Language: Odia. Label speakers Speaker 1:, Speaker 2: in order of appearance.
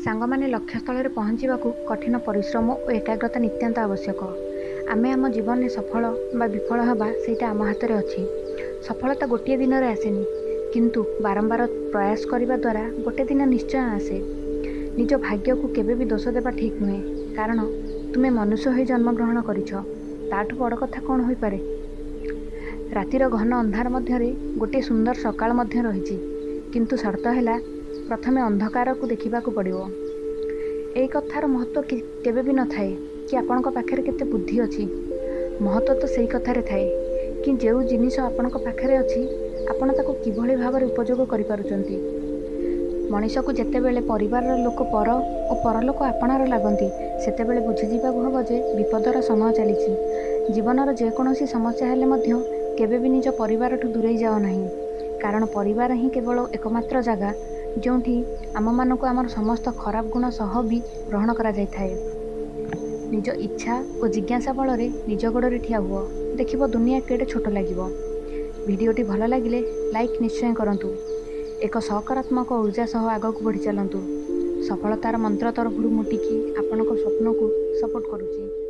Speaker 1: ସାଙ୍ଗମାନେ, ଲକ୍ଷ୍ୟସ୍ଥଳରେ ପହଞ୍ଚିବାକୁ କଠିନ ପରିଶ୍ରମ ଓ ଏକାଗ୍ରତା ନିତ୍ୟାନ୍ତ ଆବଶ୍ୟକ। ଆମେ ଆମ ଜୀବନରେ ସଫଳ ବା ବିଫଳ ହେବା ସେଇଟା ଆମ ହାତରେ ଅଛି। ସଫଳତା ଗୋଟିଏ ଦିନରେ ଆସେନି, କିନ୍ତୁ ବାରମ୍ବାର ପ୍ରୟାସ କରିବା ଦ୍ୱାରା ଗୋଟେ ଦିନ ନିଶ୍ଚୟ ଆସେ। ନିଜ ଭାଗ୍ୟକୁ କେବେ ବି ଦୋଷ ଦେବା ଠିକ୍ ନୁହେଁ, କାରଣ ତୁମେ ମନୁଷ୍ୟ ହୋଇ ଜନ୍ମଗ୍ରହଣ କରିଛ, ତାଠୁ ବଡ଼ କଥା କ'ଣ ହୋଇପାରେ? ରାତିର ଘନ ଅନ୍ଧାର ମଧ୍ୟରେ ଗୋଟିଏ ସୁନ୍ଦର ସକାଳ ମଧ୍ୟ ରହିଛି, କିନ୍ତୁ ସର୍ତ୍ତ ହେଲା ପ୍ରଥମେ ଅନ୍ଧକାରକୁ ଦେଖିବାକୁ ପଡ଼ିବ। ଏଇ କଥାର ମହତ୍ତ୍ୱ କେବେ ବି ନଥାଏ କି ଆପଣଙ୍କ ପାଖରେ କେତେ ବୁଦ୍ଧି ଅଛି। ମହତ୍ତ୍ୱ ତ ସେଇ କଥାରେ ଥାଏ କି ଯେଉଁ ଜିନିଷ ଆପଣଙ୍କ ପାଖରେ ଅଛି, ଆପଣ ତାକୁ କିଭଳି ଭାବରେ ଉପଯୋଗ କରିପାରୁଛନ୍ତି। ମଣିଷକୁ ଯେତେବେଳେ ପରିବାରର ଲୋକ ପର ଓ ପରଲୋକ ଆପଣାର ଲାଗନ୍ତି, ସେତେବେଳେ ବୁଝିଯିବାକୁ ହେବ ଯେ ବିପଦର ସମୟ ଚାଲିଛି। ଜୀବନର ଯେକୌଣସି ସମସ୍ୟା ହେଲେ ମଧ୍ୟ କେବେ ବି ନିଜ ପରିବାରଠୁ ଦୂରେଇ ଯାଅ ନାହିଁ, କାରଣ ପରିବାର ହିଁ କେବଳ ଏକମାତ୍ର ଜାଗା ଯେଉଁଠି ଆମମାନଙ୍କୁ ଆମର ସମସ୍ତ ଖରାପ ଗୁଣ ସହ ବି ଗ୍ରହଣ କରାଯାଇଥାଏ। ନିଜ ଇଚ୍ଛା ଓ ଜିଜ୍ଞାସା ବଳରେ ନିଜ ଗୋଡ଼ରେ ଠିଆ ହୁଅ, ଦେଖିବ ଦୁନିଆ କେଡ଼େ ଛୋଟ ଲାଗିବ। ଭିଡ଼ିଓଟି ଭଲ ଲାଗିଲେ ଲାଇକ୍ ନିଶ୍ଚୟ କରନ୍ତୁ। ଏକ ସକାରାତ୍ମକ ଉର୍ଜା ସହ ଆଗକୁ ବଢ଼ି ଚାଲନ୍ତୁ। ସଫଳତାର ମନ୍ତ୍ର ତରଫରୁ ମୁଁ ଟିକି ଆପଣଙ୍କ ସ୍ୱପ୍ନକୁ ସପୋର୍ଟ କରୁଛି।